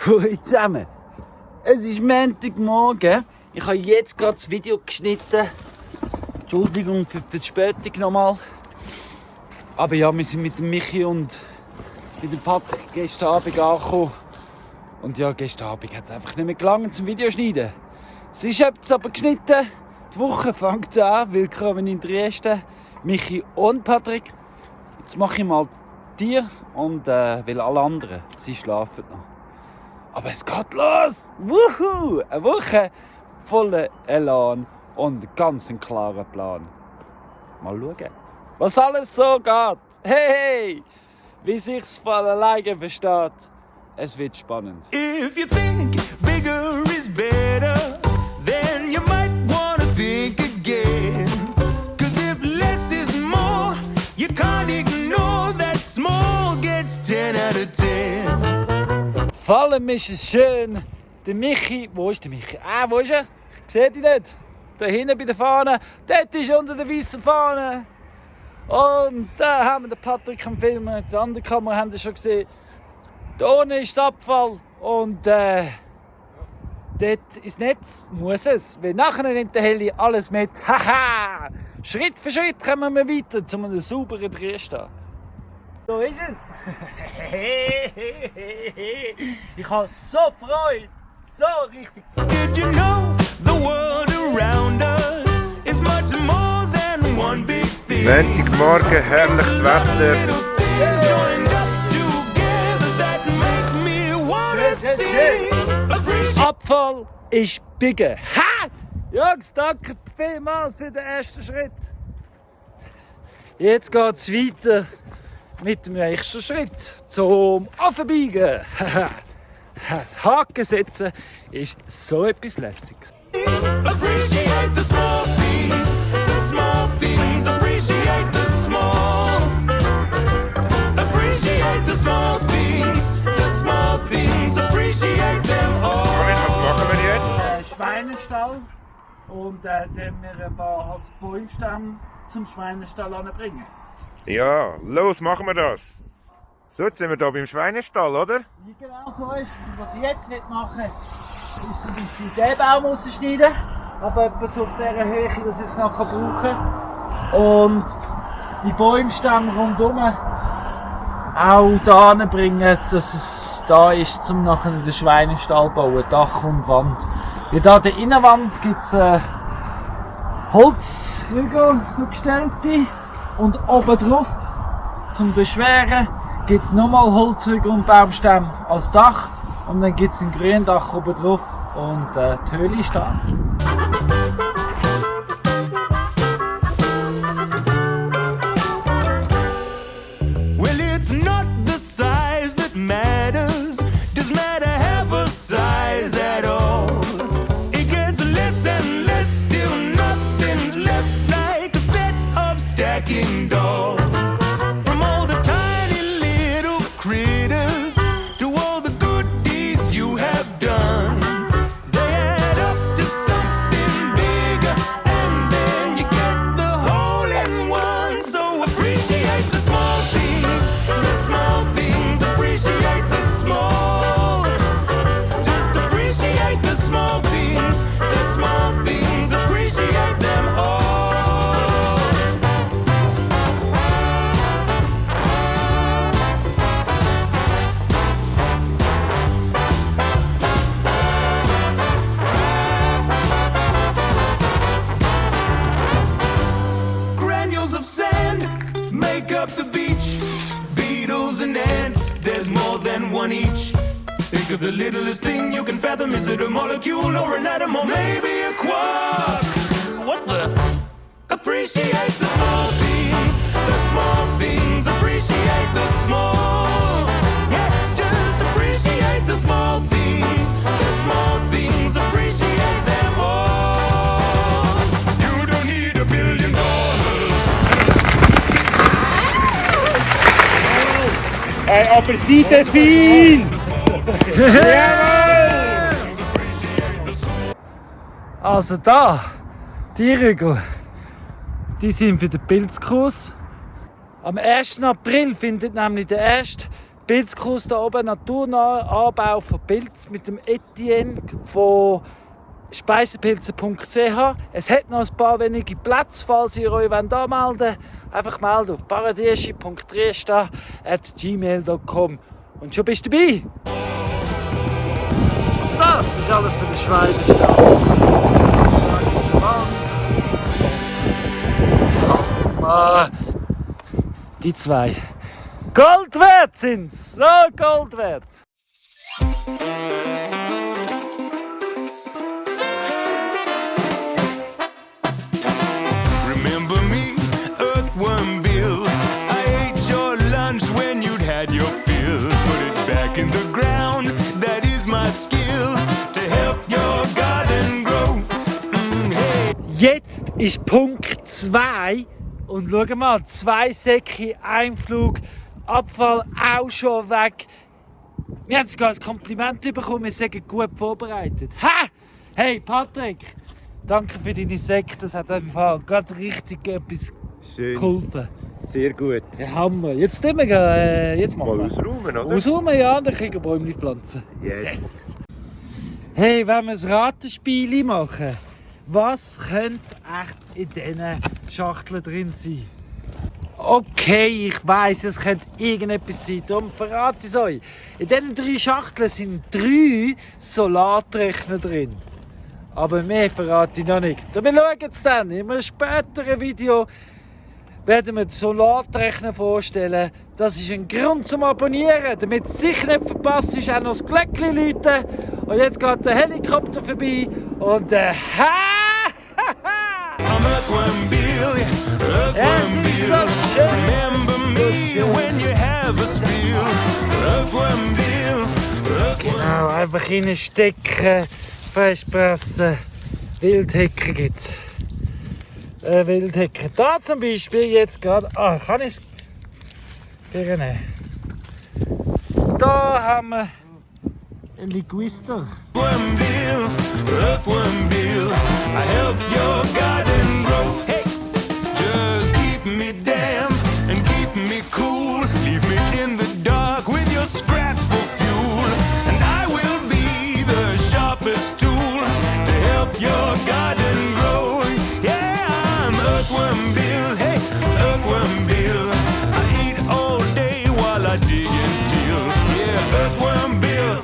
Hallo zusammen, es ist Montagmorgen. Ich habe jetzt gerade das Video geschnitten. Entschuldigung für die Verspätung nochmal. Aber ja, wir sind mit dem Michi und mit dem Patrick gestern Abend angekommen. Und ja, gestern Abend hat es einfach nicht mehr gelangt zum Videoschneiden. Es ist jetzt aber geschnitten. Die Woche fängt an. Willkommen in Dresden. Michi und Patrick. Jetzt mache ich mal dir und weil alle anderen, sie schlafen noch. Aber es geht los! Wuhu! Eine Woche voller Elan und ganz einen klaren Plan. Mal schauen, was alles so geht. Hey! Wie sich's von alleine versteht. Es wird spannend. If you think bigger is better, then you might wanna think again. 'Cause if less is more, you can't ignore that small gets 10 out of 10. Vor allem ist es schön, der Michi, wo ist der Michi? Wo ist er? Ich sehe ihn nicht. Da hinten bei der Fahne, dort ist unter der weißen Fahne. Und da haben wir den Patrick am Filmen, die andere Kamera haben wir schon gesehen. Da unten ist das Abfall und dort ins Netz muss es, weil nachher nimmt der Heli alles mit. Haha! Schritt für Schritt kommen wir weiter zu einem sauberen Dresden. So ist es. Ich habe so Freude, so richtig. Did you know the world around us is much more than one big thing? Montagmorgen, herrliches Wetter. Little things joined up together that make me wanna sing. Abfall ist biegen. Ha! Jungs, danke vielmals für den ersten Schritt. Jetzt geht es weiter mit dem nächsten Schritt zum Affenbiegen. Das Haken setzen ist so etwas Lässiges. Appreciate the small things, the small things. Appreciate the small. Appreciate the small things, the small things. Appreciate them all. Was machen wir jetzt? Schweinestall und dann wir ein paar Bäumstämme zum Schweinestall anbringen. Ja, los, machen wir das. So, jetzt sind wir hier beim Schweinestall, oder? Wie genau so ist, was ich jetzt nicht mache, ist zum Beispiel den Baum rausschneiden, aber etwas auf dieser Höhe, dass ich es nachher brauche. Und die Bäumstämme rundherum auch da bringen, dass es da ist, um nachher den Schweinestall zu bauen, Dach und Wand. Wie da der Innenwand gibt es Holzrügel, so gestellte, und oben drauf, zum Beschweren, gibt es nochmal Holzrügel und Baumstämme als Dach und dann gibt es ein Gründach oben drauf und die Höhle ist da. Well, it's not the size that matters. Does matter have a size at all? It gets less and less till nothing's left, like a set of stacking dolls. From all the tiny little critters to all the good deeds you have done, they add up to something bigger, and then you get the whole in one. So appreciate the small things, the small things. Appreciate the small. Just appreciate the small things, the small things. Appreciate them all. Granules of sand make up the beach. Beetles and ants, there's more than one each. Think of the littlest thing you can fathom. Is it a molecule or an atom or maybe a quark? What the? Appreciate the small things, the small things. Appreciate the small. Yeah, just appreciate the small things, the small things. Appreciate them all. You don't need $1 billion. Aber sieht es fein! Also da, die Rügel, Die sind für den Pilzkurs. Am 1. April findet nämlich der erste Pilzkurs da oben, naturnaher Anbau von Pilz mit dem Etienne von speisepilze.ch. Es hat noch ein paar wenige Plätze, falls ihr euch anmelden wollt. Einfach melden auf paradieschi.triesta@gmail.com. Und schon bist du dabei. Das ist alles für den Schweinestall. Die zwei. Gold wert sind's! So Gold wert! Remember me, Earthworm Bill. I ate your lunch when you'd had your fill. Put it back in the ground, that is my skill. To help your garden grow. Hey. Jetzt ist Punkt 2 und schau mal, 2 Säcke, ein Flug, Abfall auch schon weg. Wir haben sogar ein Kompliment bekommen, wir sind gut vorbereitet. Ha! Hey Patrick, danke für deine Säcke, das hat einfach gerade richtig etwas geholfen. Sehr gut. Ja, Hammer. Jetzt tun wir, jetzt machen Mal wir. ausräumen, oder? Ausräumen, ja, dann können wir Bäume pflanzen. Yes. Hey, wenn wir ein Ratenspiel machen, was könnte echt in diesen Schachteln drin sein? Okay, ich weiss, es könnte irgendetwas sein, darum verrate ich es euch. In diesen 3 Schachteln sind 3 Solarrechner drin. Aber mehr verrate ich noch nicht. Wir schauen es dann. In einem späteren Video werden wir den Solarrechner vorstellen. Das ist ein Grund zum Abonnieren, damit es sicher nicht verpasst ist, auch noch das Glöckchen läuten. Und jetzt geht der Helikopter vorbei und I'm Earthworm Bill, Earthworm Es ist so Bill. schön. Remember me when you have a spill. Earthworm Bill, Earthworm Genau, einfach reinstecken, festpressen. Wildhecken gibt es. Wildhecken. Da zum Beispiel jetzt gerade. Kann ich es nehmen? Da haben wir einen Liguister. Bill, Earthworm Bill. I help your garden grow. Hey, just keep me damp and keep me cool. Leave me in the dark with your scraps for fuel, and I will be the sharpest tool to help your garden grow. Yeah, I'm Earthworm Bill. Hey, Earthworm Bill. I eat all day while I dig and till. Yeah, Earthworm Bill.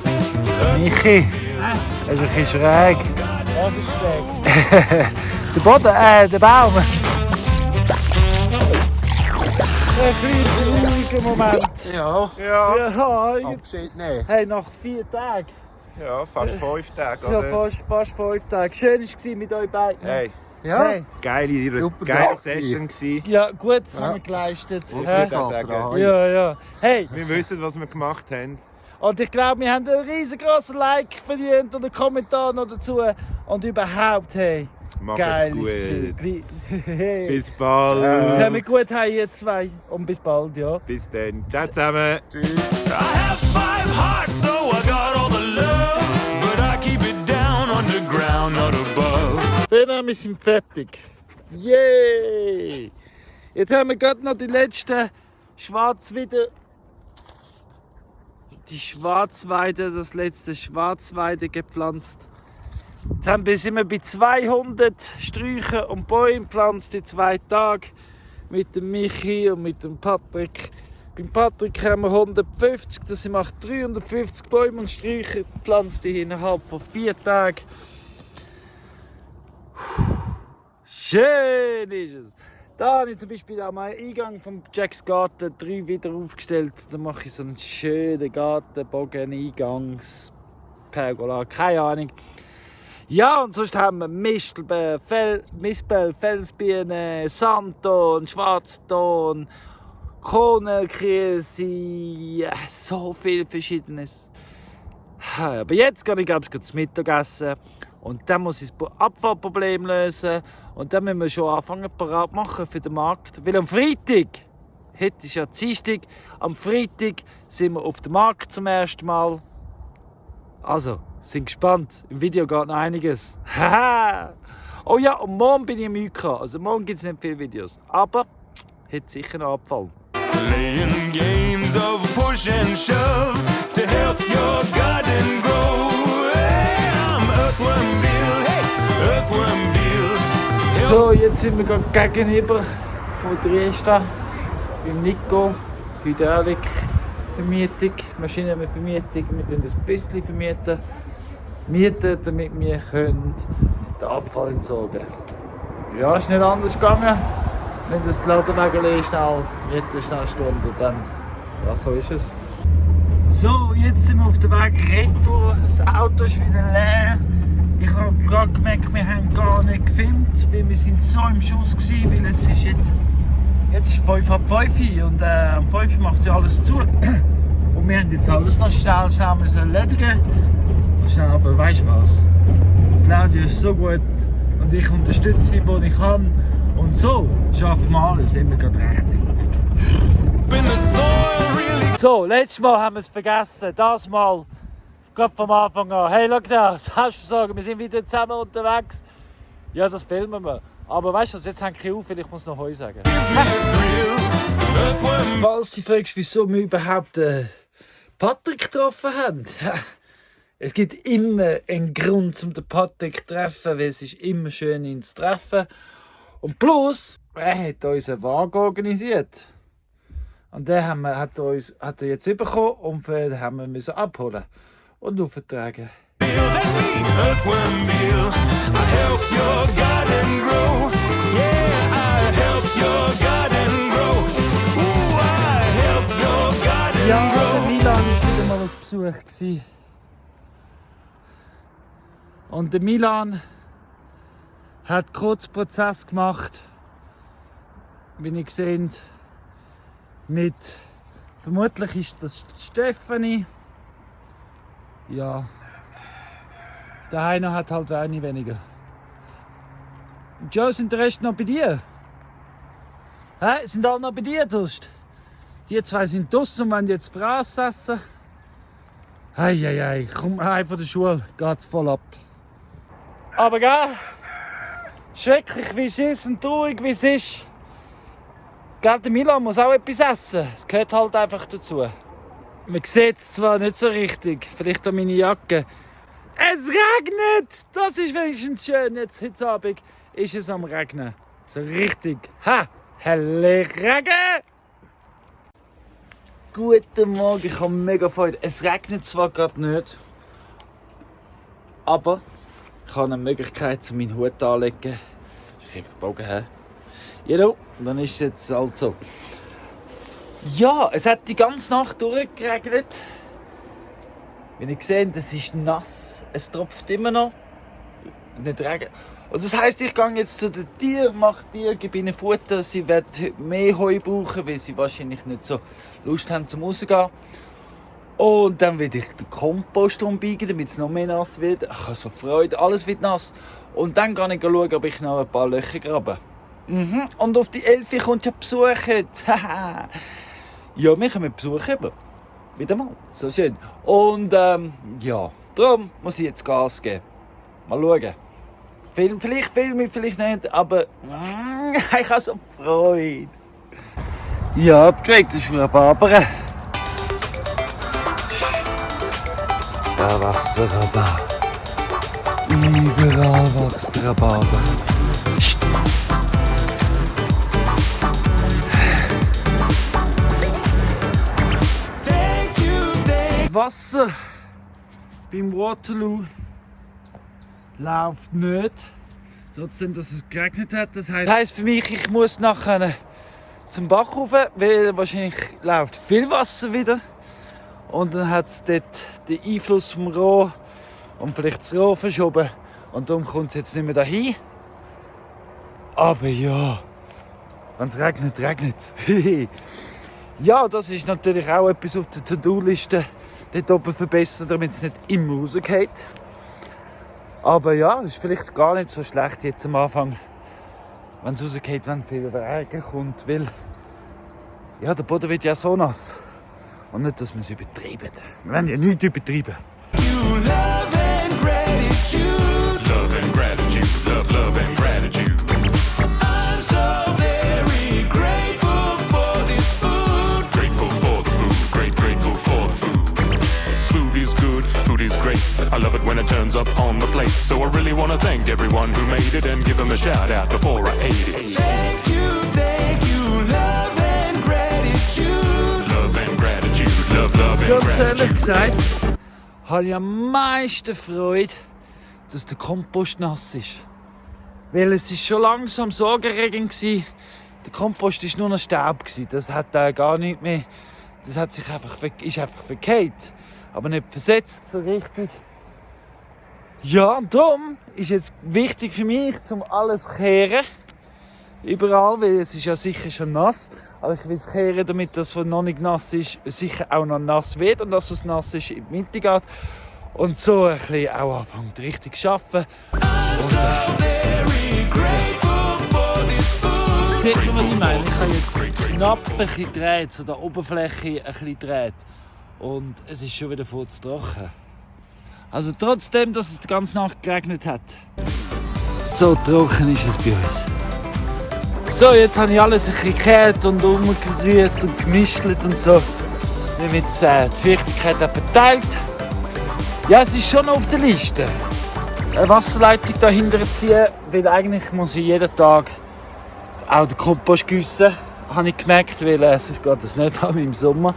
Michi, das ist ein bisschen schräg. Der Boden, der Baum. Ein kleiner ruhiger Moment. Ja. Ja, jetzt, Abschied nehmen. hey, nach 4 Tagen. Ja, fast 5 Tage, Ja, oder? fast 5 Tage. Schön war es mit euch beiden. Hey, Ja? Hey. geile Sache. Session gewesen. Ja, gut, das haben wir geleistet. Muss Hä? ich auch sagen. Ja. Hey, Wir wissen, was wir gemacht haben. und ich glaube, wir haben einen riesengroßen Like verdient und einen Kommentar noch dazu. Und überhaupt, hey, Macht's geil gut. ist es. Hey. Bis bald. Kommen gut heim, ihr zwei. Und bis bald, ja. Bis dann. Ciao zusammen. Tschüss. I have 5 hearts, so I got all the love, but I keep it down underground, not above. Wir sind fertig. Yay! Jetzt haben wir gerade noch die letzten Schwarzweide. Die Schwarzweide, das letzte Schwarzweide gepflanzt. Jetzt sind wir bei 200 Sträuchern und Bäumen gepflanzt in 2 Tagen. Mit dem Michi und mit dem Patrick. Beim Patrick haben wir 150, das sind 350 Bäume und Sträucher gepflanzt innerhalb von 4 Tagen. Schön ist es. Da habe ich zum Beispiel auch meinen Eingang vom Jacks Garten 3 wieder aufgestellt. Da mache ich so einen schönen Gartenbogen, Eingangspergola, keine Ahnung. Ja, und sonst haben wir Mistelbeer, Mispel, Felsbiene, Sandton, Schwarzton, Kronelkrise, ja, so viel Verschiedenes. Aber jetzt gehe ich das Mittagessen und dann muss ich das Abfallproblem lösen und dann müssen wir schon anfangen parat machen für den Markt. Weil am Freitag, heute ist ja Dienstag, am Freitag sind wir auf dem Markt zum ersten Mal. Also, sind gespannt. Im Video geht noch einiges. Haha! Oh ja, und morgen bin ich im Mykra. Also morgen gibt es nicht viele Videos. Aber hat sicher noch Abfall. Playing games of push and shove to help your garden grow. Hey, I'm Earthworm Bill, hey, Earthworm Bill. So, jetzt sind wir gerade gegenüber von Dresden beim Nico. Hydraulik Vermietung, Maschinenvermietung. Wir tun das bisschen vermieten, damit wir den Abfall entsorgen können. Ja, ist nicht anders gegangen. Wenn das Ladenwagen schnell mieten, schnell Stunde, dann ja, so ist es. So, jetzt sind wir auf dem Weg retour. Das Auto ist wieder leer. Ich habe gerade gemerkt, wir haben gar nicht gefilmt, weil wir sind so im Schuss gewesen, weil es ist jetzt ist 5 ab 5 und am 5 macht ja alles zu. Und wir haben jetzt alles noch schnell müssen erledigen. Schnell, aber weißt du was? Claudia ist so gut und ich unterstütze sie, wo ich kann. Und so schaffen wir alles immer gerade rechtzeitig. So, letztes Mal haben wir es vergessen. Das Mal, gerade vom Anfang an. Hey, schau da, hast du sagen, wir sind wieder zusammen unterwegs. Ja, das filmen wir. Aber weißt du, jetzt hänge ich auf, weil ich muss noch Heu sagen. Falls du fragst, wieso wir überhaupt Patrick getroffen haben. Es gibt immer einen Grund, um den Patrick zu treffen, weil es ist immer schön, ihn zu treffen. Und plus, er hat uns einen Wagen organisiert. Und den hat er jetzt bekommen und für den haben wir abholen und auftragen. Ja, der Milan war wieder mal auf Besuch. Und der Milan hat kurz Prozess gemacht, wie ihr seht, mit, vermutlich ist das Stefanie. Ja, der Heiner hat halt eine weniger. Joe, sind der Rest noch bei dir? Hä? Sind alle noch bei dir, Durst? Die zwei sind draussen und wollen jetzt Fraß essen. Eieiei, komm heim von der Schule, geht's voll ab. Aber gell? Schrecklich wie es ist und traurig wie es ist. Gell, der Milan muss auch etwas essen. Es gehört halt einfach dazu. Man sieht es zwar nicht so richtig, vielleicht auch meine Jacke. Es regnet! Das ist wenigstens schön. Jetzt heute Abend ist es am Regnen. So richtig. Ha! Helle Regen! Guten Morgen, ich habe mega Freude. Es regnet zwar gerade nicht, aber ich habe eine Möglichkeit, meinen Hut anzulegen. Ich habe den Bogen her. Ja, dann ist es jetzt halt so. Ja, es hat die ganze Nacht durchgeregnet. Wie ihr seht, es ist nass. Es tropft immer noch. Nicht Regen. Und das heisst, ich gehe jetzt zu den Tieren, mache Tiere, gebe ihnen Futter. Sie werden heute mehr Heu brauchen, weil sie wahrscheinlich nicht so Lust haben zum Rausgehen. Und dann werde ich den Kompost umbiegen, damit es noch mehr nass wird. Ich habe so Freude, alles wird nass. Und dann gehe ich schauen, ob ich noch ein paar Löcher grabe. Und auf die Elfi kommt ja Besuch heute. Ja, wir können Besuch haben. Wieder mal. So schön. Und ja, darum muss ich jetzt Gas geben. Mal schauen. Vielleicht filme ich, vielleicht nicht, aber ich habe so Freude. Ja, Drake, das ist Rhabarber. Da wächst der Rhabarber. Überall wächst der Rhabarber. Wasser beim Waterloo läuft nicht. Trotzdem, dass es geregnet hat. Das heisst für mich, ich muss nachher zum Bach rauf, weil wahrscheinlich läuft viel Wasser wieder. Und dann hat es dort den Einfluss vom Rohr und vielleicht das Rohr verschoben. Und darum kommt es jetzt nicht mehr dahin. Aber ja, wenn es regnet, regnet es. Ja, das ist natürlich auch etwas auf der To-Do-Liste. Dort oben verbessern, damit es nicht immer rausgeht. Aber ja, es ist vielleicht gar nicht so schlecht jetzt am Anfang, wenn es rausgeht, wenn viel Regen kommt. Weil ja, der Boden wird ja so nass. Und nicht, dass wir es übertreiben. Wir wollen ja nichts übertreiben. You love and gratitude. Love and gratitude, love and gratitude. I'm so very grateful for this food. Grateful for the food, grateful for the food. Food is good, food is great. I love it when it turns up on the plate. So I really want to thank everyone who made it and give them a shout out before I ate it. Thank you, love and gratitude. Love and gratitude, love and Ganz ehrlich gratitude. gesagt, habe ich am meisten Freude, dass der Kompost nass ist. Weil es ist schon langsam sorgeregend gsi. Der Kompost ist nur noch Staub gsi. Das hat gar nicht mehr. Das hat sich ist einfach verkehlt, aber nicht versetzt so richtig. Ja, und darum ist jetzt wichtig für mich, zum alles zu kehren. Überall, weil es ist ja sicher schon nass. Aber ich will es kehren, damit das, was noch nicht nass ist, sicher auch noch nass wird. Und das, was nass ist, in die Mitte geht. Und so ein bisschen auch anfängt richtig zu arbeiten. Seht ihr, was ich meine? Ich habe jetzt knapp ein bisschen gedreht, so der Oberfläche ein bisschen gedreht. Und es ist schon wieder voll zu trocken. Also trotzdem, dass es die ganze Nacht geregnet hat. So trocken ist es bei uns. So, jetzt habe ich alles ein bisschen gekehrt und umgerührt und gemischt und so. Damit die Feuchtigkeit auch verteilt. Ja, es ist schon auf der Liste. Eine Wasserleitung dahinter ziehen, weil eigentlich muss ich jeden Tag auch den Kompost gießen. Habe ich gemerkt, weil sonst geht das nicht, vor allem im Sommer.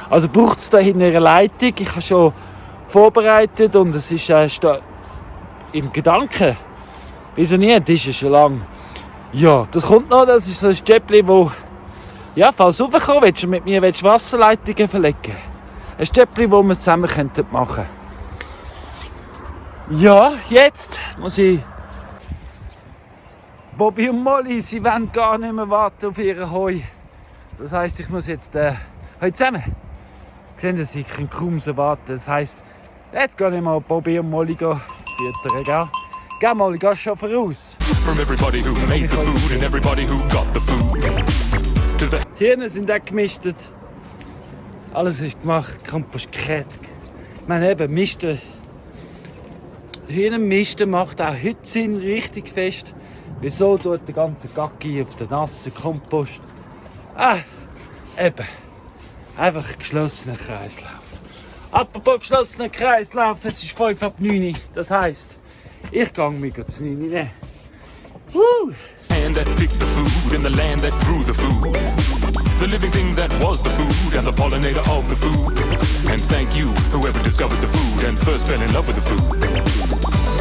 Also braucht es dahinter eine Leitung. Ich habe schon vorbereitet und es ist da im Gedanken. Wieso nicht? Das ist ja schon lange. Ja, das kommt noch. Das ist so ein Stäbchen, wo, ja, falls du raufkommen willst und mit mir Wasserleitungen verlegen. Ein Stäbchen, das wir zusammen machen könnten. Ja, jetzt muss ich. Bobby und Molly, sie wollen gar nicht mehr warten auf ihren Heu. Das heisst, ich muss jetzt heute zusammen. Sehen Sie, sie können kaum so warten. Das heisst, jetzt gehe ich mal Bobby und Molly füttern, gell? Geh Molly, geh schon voraus. From everybody who made the food and everybody who got the food. To the Die Hirne sind auch gemistet. Alles ist gemacht, Kompost gekehrt. Ich meine eben, Misten. Hirnmisten macht auch heute Sinn richtig fest. Wieso tut der ganze Gacki auf den nassen Kompost? Eben. Einfach geschlossener Kreislauf. Apropos geschlossener Kreislauf, es ist 5 ab 9. Das heisst, ich gehe mir zu 9 nehmen. hand that picked the food and the land that grew the food. The living thing that was the food and the pollinator of the food. And thank you, whoever discovered the food and first fell in love with the food.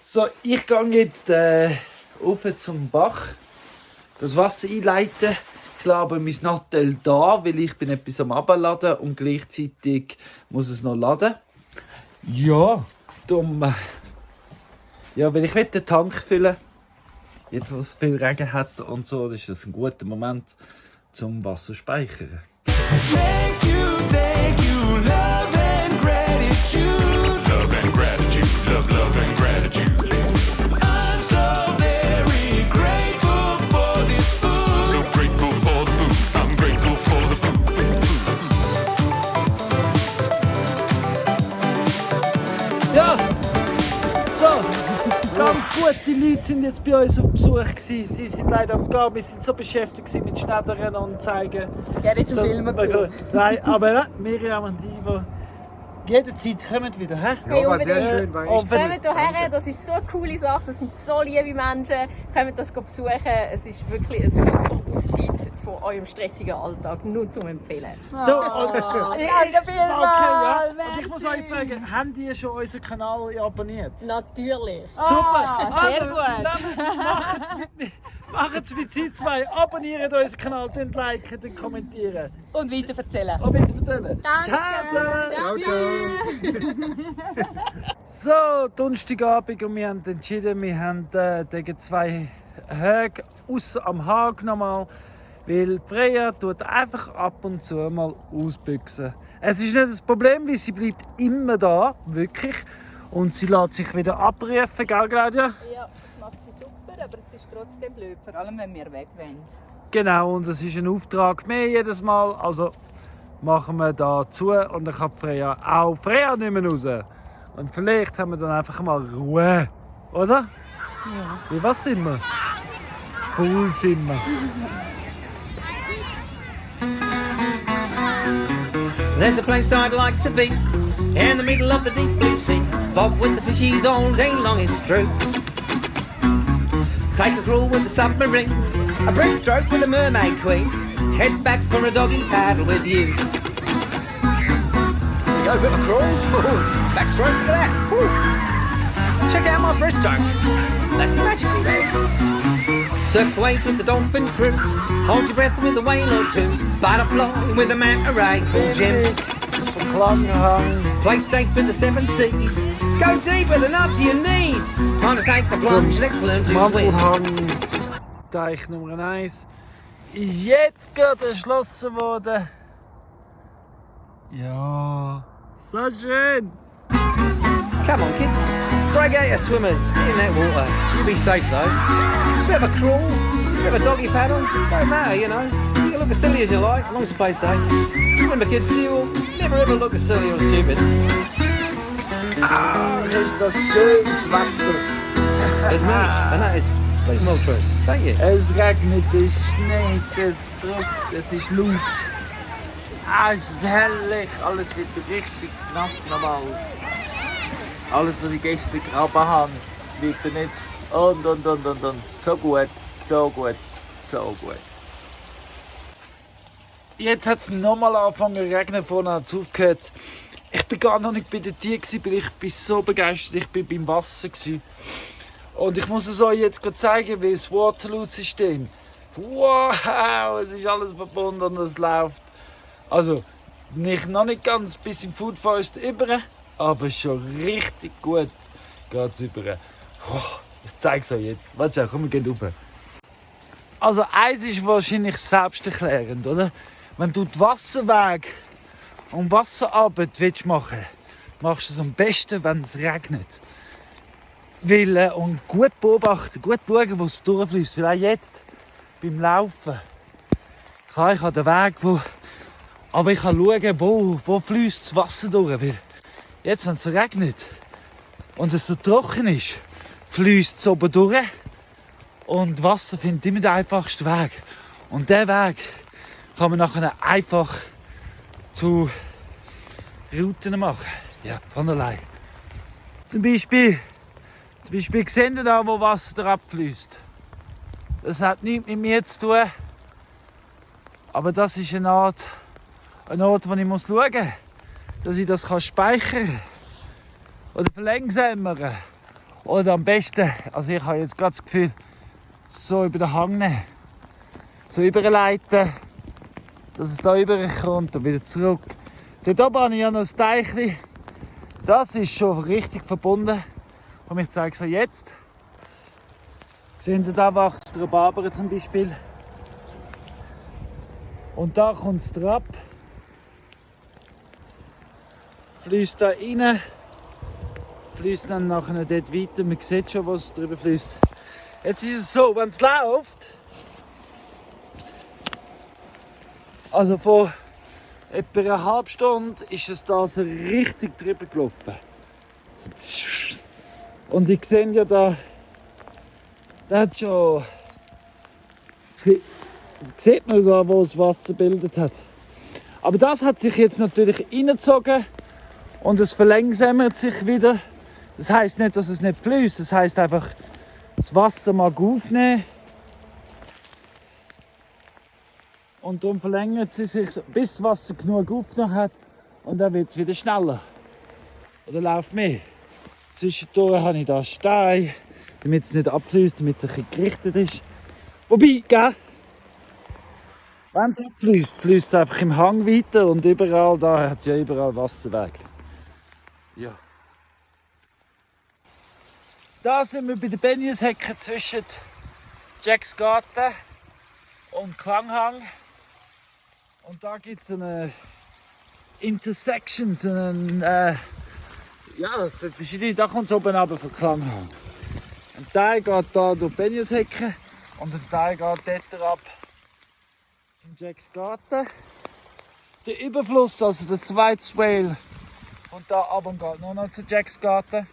So, ich gehe jetzt rauf zum Bach, das Wasser einleiten. Ich glaube, mein Nattel da, weil ich bin etwas am Abladen und gleichzeitig muss es noch laden. Ja, darum, ja, weil ich will den Tank füllen. Jetzt, wo es viel Regen hat und so, ist das ein guter Moment zum Wasser speichern. Thank you, love and gratitude. Love and gratitude, love and gratitude. I'm so very grateful for this food. So grateful for the food, I'm grateful for the food. Ja, so, ganz gute Leute sind jetzt bei uns auf Besuch gewesen. Sie sind leider am Gehen, wir sind so beschäftigt mit Schneidern und zeigen. Gerne zum Filmen gehen. Nein, aber Miriam und Ivo, jederzeit kommen wieder, hä? Hey, war sehr unbedingt. schön, war Oh, echt. wenn- Kommt hierher, das ist so eine coole Sache, das sind so liebe Menschen. Kommt das besuchen, es ist wirklich eine super Auszeit von eurem stressigen Alltag, nur zum Empfehlen. Danke vielmals, Und ich muss euch fragen, habt ihr schon unseren Kanal abonniert? Natürlich. Super! sehr gut. Dann macht es mit Sie zwei. Abonniert unseren Kanal, dann liken, dann kommentieren. Und weiter erzählen. Und bitte erzählen. Ciao zusammen! Ciao, ciao. So, Donnerstagabend und wir haben entschieden, wir haben gegen 2 Höge außer am Hag nochmal, weil Freya tut einfach ab und zu mal ausbüchsen. Es ist nicht das Problem, weil sie bleibt immer da, wirklich. Und sie lässt sich wieder abrufen, gell Claudia? Ja, das macht sie super, aber es ist trotzdem blöd, vor allem wenn wir weg wollen. Genau, und es ist ein Auftrag mehr jedes Mal. Also machen wir da zu und dann kann Freya auch Freya nicht mehr raus. Und vielleicht haben wir dann einfach mal Ruhe, oder? Ja. Wie was sind wir? Cool sind wir. There's a place I'd like to be, in the middle of the deep blue sea. Bob with the fishies all day long, it's true. Take a crawl with the submarine, a breaststroke with the mermaid queen. Head back for a doggy paddle with you. Go a bit of a crawl, backstroke, look at that. Whew. Check out my breaststroke, that's magical, that is. Surf the waves with the dolphin crew, hold your breath with a whale or two. Butterfly with a manta ray called Jim. Play safe in the 7 seas, go deeper than up to your knees. Time to take the plunge, let's learn to swim. Teich Nummer 1 ist jetzt gerade erschlossen worden. Ja, so schön. Come on kids, break out your swimmers, get in that water. You'll be safe though. Bit of a crawl, bit of a doggy paddle, don't matter, you know. You can look as silly as you like, as long as you play safe. Remember kids, you will never ever look as silly or stupid. Ach, ist das schönes Wetter. It's me, I know, it's bleeding well true. Thank you. Es regnet, es schneit, es tropft, es ist laut. Es ist herrlich, alles wird richtig nass nochmal. Alles, was ich gestern gegraben habe, wird benutzt. Und. So gut, so gut, so gut. Jetzt hat es nochmal angefangen zu regnen, vorne hat es aufgehört. Ich bin gar noch nicht bei den Tieren, weil ich bin so begeistert, ich bin beim Wasser. Und ich muss es euch jetzt zeigen, wie das Waterloo-System. Wow, es ist alles verbunden und es läuft. Also, noch nicht ganz bis im Food Forest über, aber schon richtig gut geht es über. Ich zeige es euch jetzt. Warte, komm, wir gehen rauf. Also, eins ist wahrscheinlich selbsterklärend, oder? Wenn du die Wasserwege und Wasserarbeit machen willst, machst du es am besten, wenn es regnet. Weil, und gut beobachten, gut schauen, wo es durchfließt. Weil auch jetzt beim Laufen, klar, ich habe den Weg, aber ich kann schauen, wo fließt das Wasser durch. Weil jetzt, wenn es regnet und es so trocken ist, fließt es oben durch und Wasser findet immer den einfachsten Weg. Und diesen Weg kann man nachher einfach zu Routen machen. Ja, von allein. Zum Beispiel sehen ihr da, wo Wasser abfließt. Das hat nichts mit mir zu tun. Aber das ist ein Ort, wo ich schauen muss, dass ich das speichern kann. Oder verlangsamen. Oder am besten, also ich habe jetzt gerade das Gefühl, so über den Hang nehmen. So überleiten, dass es da rüberkommt und wieder zurück. Dort oben habe ich ja noch ein Teichchen. Das ist schon richtig verbunden. Und ich zeige es euch jetzt. Seht ihr, da wächst der Rhabarber zum Beispiel. Und da kommt es drauf. Fließt da rein. Fließt dann nachher dort weiter. Man sieht schon, was drüber fließt. Jetzt ist es so, wenn es läuft, also vor etwa einer halben Stunde ist es da so richtig drüber gelaufen. Und ich sehe ja da hat schon, sieht man da, wo das Wasser gebildet hat. Aber das hat sich jetzt natürlich reingezogen und es verlangsamt sich wieder. Das heisst nicht, dass es nicht fließt, das heisst einfach, das Wasser mag aufnehmen. Und darum verlängert sie sich, bis das Wasser genug aufgenommen hat. Und dann wird es wieder schneller. Oder läuft mehr. Zwischendurch habe ich da Steine, damit es nicht abfließt, damit es ein bisschen gerichtet ist. Wobei, gell? Wenn es abfließt, fließt es einfach im Hang weiter und überall, da hat es ja überall Wasserweg. Ja. Da sind wir bei der Benjeshecke zwischen Jacks Garten und Klanghang. Und da gibt es eine Intersection, verschiedene, da kommt es oben runter von Klanghang. Ein Teil geht da durch Benjeshecke und ein Teil geht dort ab zum Jacks Garten. Der Überfluss, also der zweite Swale, kommt da ab und geht nur noch zu Jacks Garten.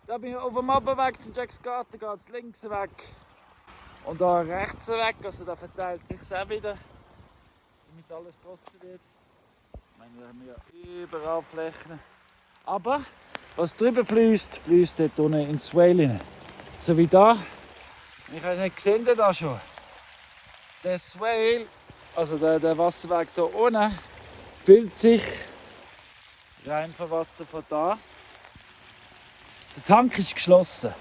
Da bin ich auf dem Abweg zum Jacks Garten, geht es links weg und da rechts weg, also da verteilt sich auch wieder, damit alles draussen wird. Ich meine, da haben wir ja überall Flächen. Aber was drüber fließt, fließt dort unten ins Swale rein. So wie da. Ich habe nicht gesehen, da schon. Der Swale, also der Wasserweg da unten, füllt sich rein von Wasser von da. Der Tank ist geschlossen.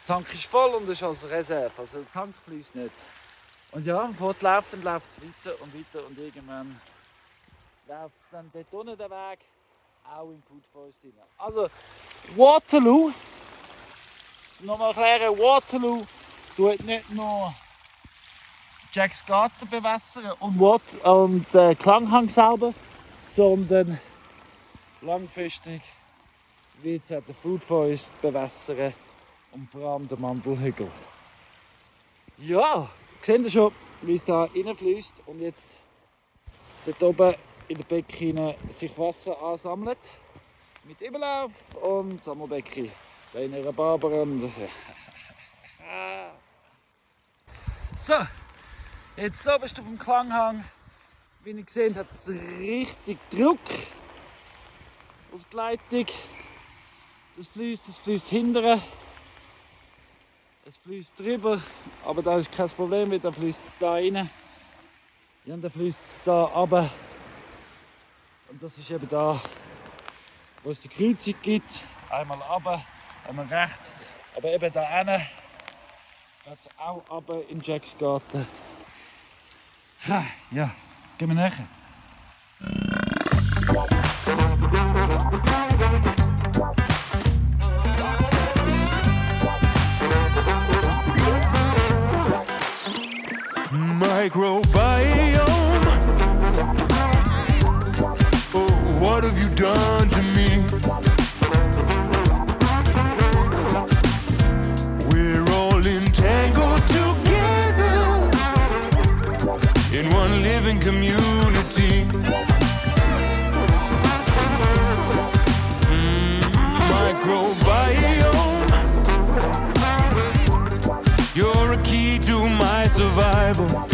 Der Tank ist voll und ist als Reserve. Also der Tank fließt nicht. Und ja, fortlaufend läuft es weiter und weiter und irgendwann läuft es dann dort unten den Weg auch in Food Forest rein. Also Waterloo, nochmal erklären, Waterloo tut nicht nur Jacks Garten bewässern und Klanghang selber, sondern langfristig wird es auch den Food Forest bewässern und vor allem den Mandelhügel. Ja, seht ihr schon, wie es da reinfließt und jetzt dort oben in der Becken sich Wasser ansammelt. Mit Überlauf und Sammelbecken. Da in einer Barbaren. So, jetzt oben bist du auf dem Klanghang. Wie ihr gesehen habt, hat es richtig Druck auf die Leitung. Das fließt hinterher. Es fließt drüber, aber da ist kein Problem, weil da fließt es da rein. Ja, und dann fließt es da runter. Und das ist eben da, wo es die Kreuzung gibt. Einmal runter, einmal rechts. Aber eben da hinten geht es auch runter in Jacks Garten. Ja, gehen wir nachher. Microbiome. Oh, what have you done to me? We're all entangled together in one living community. Microbiome. You're a key to my survival.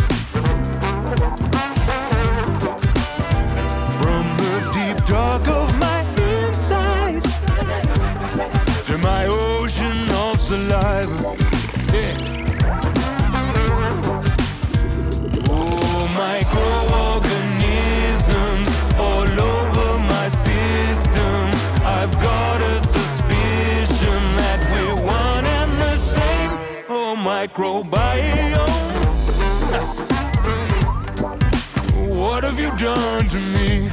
Dark of my insides to my ocean of saliva. Yeah. Oh, microorganisms all over my system. I've got a suspicion that we're one and the same. Oh, microbiome. What have you done to me?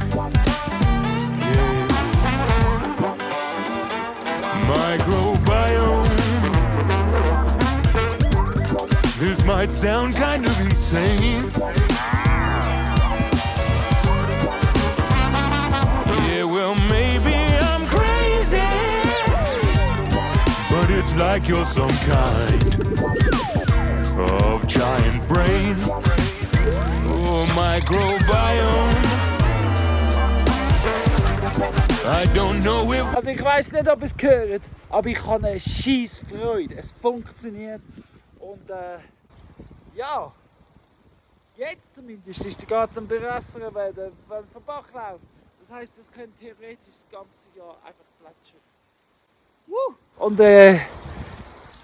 Microbiome. This might sound kind of insane. Yeah, well, maybe I'm crazy, but it's like you're some kind of giant brain. Oh, microbiome. I don't know if... Also ich weiß nicht, ob es gehört, aber ich habe eine scheisse Freude. Es funktioniert und ja, jetzt zumindest ist der Garten bewässert, weil es vom Bach läuft. Das heisst, es könnte theoretisch das ganze Jahr einfach plätschern. Und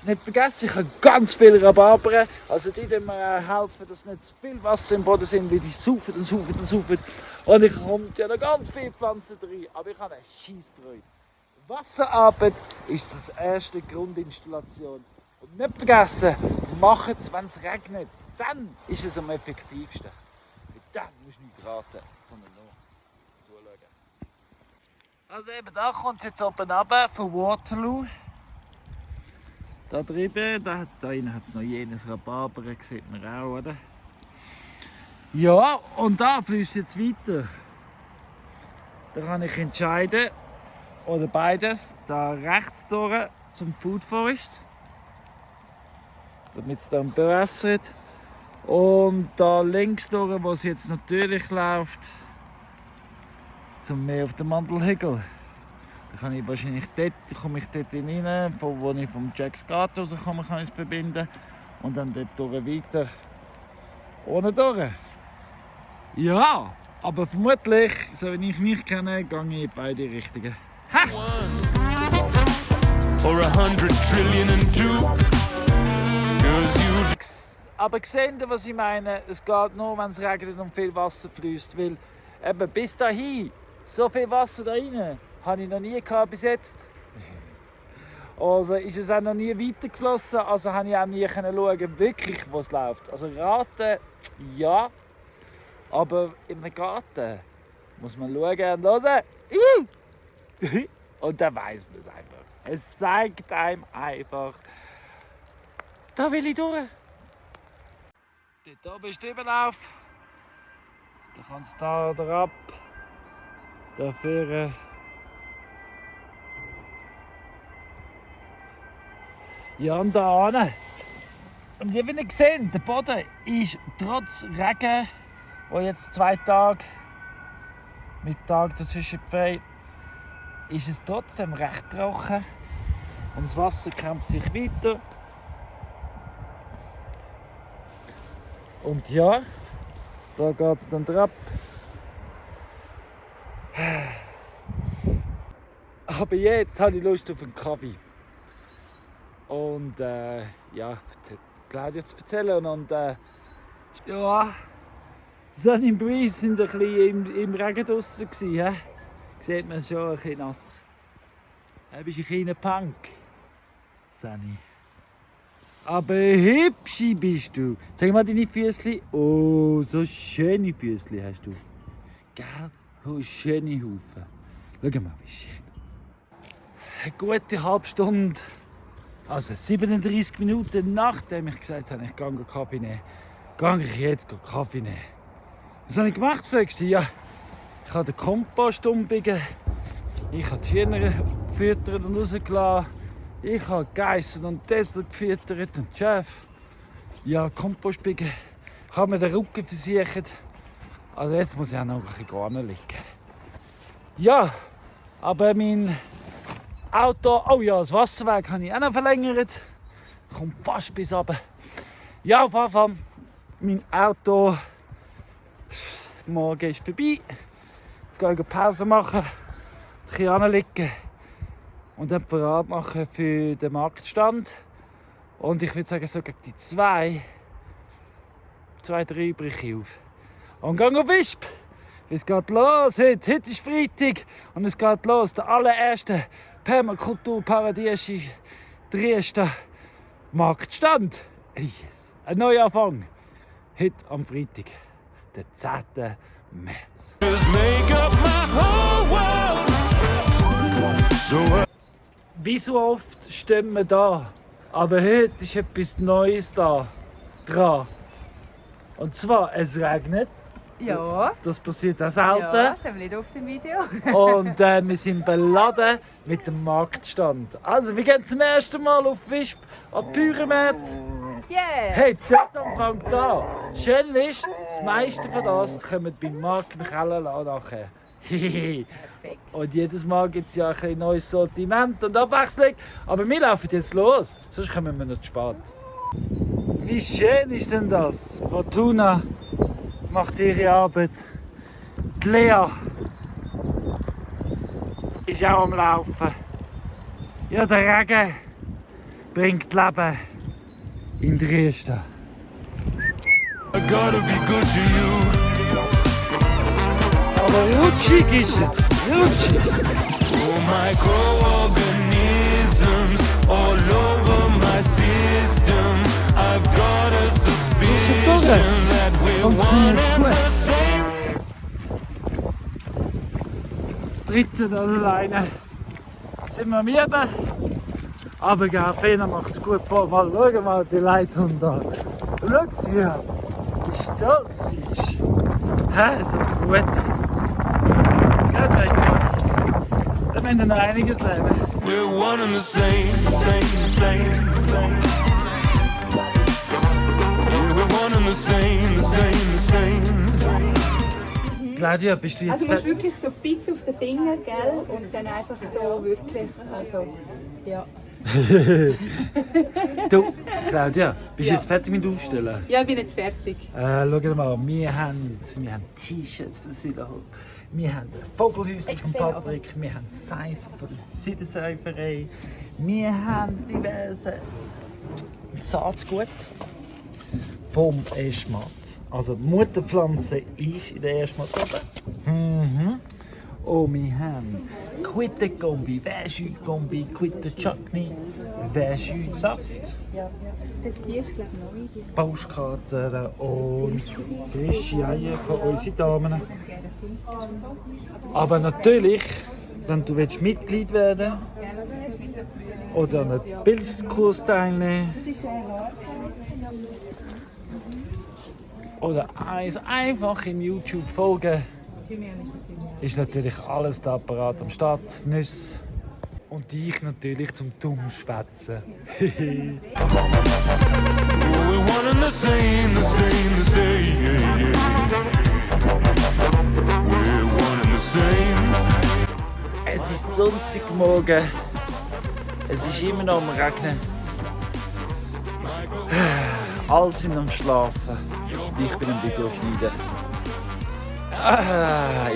nicht vergessen, ich habe ganz viele Rhabarberen, also die mir helfen, dass nicht zu viel Wasser im Boden sind, weil die saufen und saufen und saufen. Und ich komme ja noch ganz viele Pflanzen rein, aber ich habe eine Scheissfreude. Wasserarbeit ist das erste Grundinstallation. Und nicht vergessen, machen es, wenn es regnet. Dann ist es am effektivsten. Und dann musst du nicht raten, sondern nur zuschauen. Also eben, da kommt es jetzt oben runter von Waterloo. Da drüben, da innen hat es noch jenes Rhabarber, sieht man auch, oder? Ja, und da fließt jetzt weiter. Da kann ich entscheiden, oder beides, da rechts durch zum Food Forest, damit es dann bewässert. Und da links durch, wo es jetzt natürlich läuft, zum Meer auf den Mandelhügel. Da kann ich wahrscheinlich dort, komme ich dort rein, von wo ich vom Jack's Gate rauskomme, kann ich es verbinden. Und dann dort durch weiter, ohne durch. Ja, aber vermutlich, so wie ich mich kenne, gehe ich in beide Richtungen. Or 100 trillion and two. 'Cause you Aber seht ihr, was ich meine? Es geht nur, wenn es regnet und viel Wasser fließt. Weil eben bis dahin, so viel Wasser da rein, habe ich noch nie gehabt bis jetzt. Also ist es auch noch nie weitergeflossen, also habe ich auch nie schauen, wirklich, wo es läuft. Also raten, ja, aber im Garten muss man schauen und hören. Und dann weiß man es einfach. Es zeigt einem einfach, da will ich durch. Dort oben ist der Überlauf. Da kannst du da oder ab. Da führen. Ja, und da hin. Und wie ihr seht, der Boden ist trotz Regen, wo jetzt 2 Tage mit Tag dazwischen frei, ist es trotzdem recht trocken. Und das Wasser kämpft sich weiter. Und ja, da geht es dann drauf. Aber jetzt habe ich Lust auf einen Kaffee. Und ja, Claudia zu erzählen. Und ja, Sunny und Breeze sind ein bisschen im Regen draussen gewesen. Sieht man schon ein bisschen nass. Du bist ein kleiner Punk, Sunny. Aber hübsch bist du. Zeig mal deine Füßchen. Oh, so schöne Füßchen hast du. Gell? Oh, schöne Haufen. Schau mal, wie schön. Eine gute halbe Stunde, also 37 Minuten nachdem ich gesagt habe, ich gehe Kaffee nehmen, gehe ich jetzt Kaffee nehmen. Was habe ich gemacht, fragst du? Ja, ich habe den Kompost umbiegen, ich habe die Hühner gefüttert und rausgelassen, ich habe Geissen und Tesla gefüttert und Chef. Ja, Kompost biegen, ich habe mir den Rücken versichert. Also jetzt muss ich auch noch ein bisschen liegen. Ja, aber mein Auto, oh ja, das Wasserwerk habe ich auch noch verlängert. Kommt fast bis runter. Ja, auf jeden Fall, mein Auto morgen ist vorbei. Ich gehe Pause machen, ein bisschen anlegen und dann bereit machen für den Marktstand. Und ich würde sagen, so gegen die 2, 3 breche ich auf. Und gehe auf Wisp. Es geht los heute. Heute ist Freitag und es geht los. Der allererste Permakulturparadies ist Dresden Marktstand. Yes. Ein Neuanfang. Heute am Freitag, den 10. März. just make up my whole world. So Wie so oft stehen wir da. Aber heute ist etwas Neues da dran. Und zwar, es regnet. Ja. Das passiert auch Ja, selten. das haben wir nicht auf dem Video. Und wir sind beladen mit dem Marktstand. Also, wir gehen zum ersten Mal auf Wisp an die Pyramid. Yeah! Hey, die Saison fängt an. Schön ist, das meiste von das kommt beim Markt im Keller nachher. Und jedes Mal gibt es ja ein neues Sortiment und Abwechslung. Aber wir laufen jetzt los, sonst kommen wir noch zu spät. Wie schön ist denn das? Fortuna macht ihre Arbeit. Die Lea ist auch am Laufen. Ja, der Regen bringt Leben in Dresden. I gotta be good to you. Aber rutschig ist es, rutschig. Oh, microorganisms all over my system. I've got a suspicion that we're one and the same. Das dritte dann alleine sind wir müde. Aber Fena macht es gut. Schau mal die Leitung da. Schau sie an, wie stolz sie ist. Hä, so gut. Das wäre gut. Da müssen wir noch einiges leben. We're one and the same, same. Yeah, we're one and the same. Claudia, bist du jetzt Also du musst fertig? wirklich so ein bisschen auf den Finger, gell? Und dann einfach so wirklich, also, ja. Du, Claudia, bist du Ja. jetzt fertig mit Aufstellen? Ja, ich bin jetzt fertig. Schau mal, wir haben T-Shirts von der Siderholt, wir haben Vogelhäuschen von Patrick, wir haben Seife von der Siderseiferei, wir haben diverse Saatgut vom Eschmatz. Also die Mutterpflanze ist in der Eschmatz oben. Und wir haben Quitte-Kombi, Wäschü-Kombi, Quitte-Chutney, Wäschü-Saft, Die ist, glaube ich, neu. Pauschkater und frische Eier von unseren Damen. Aber natürlich, wenn du Mitglied werden willst oder an einem Pilzkurs teilnehmen oder einfach im YouTube folgen, ist natürlich alles da parat am Start. Nüsse und ich natürlich zum Dummschwätzen. We're one and the same, the same, the same. We're one and the same. Es ist Sonntagmorgen. Es ist immer noch am Regnen. Alle sind am Schlafen. Und ich bin am Video schneiden.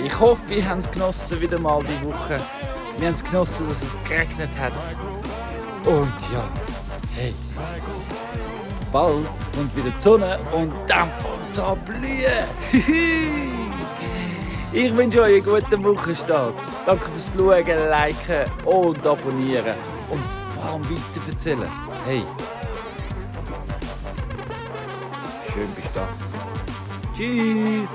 Ich hoffe, wir haben es genossen wieder mal die Woche. Wir haben es genossen, dass es geregnet hat. Und ja, hey, bald kommt wieder die Sonne und dann fängt es an zu blühen. Ich wünsche euch einen guten Wochenstart. Danke fürs Schauen, Liken und Abonnieren. Und vor allem weiterverzählen. Hey, schön bist du da. Tschüss.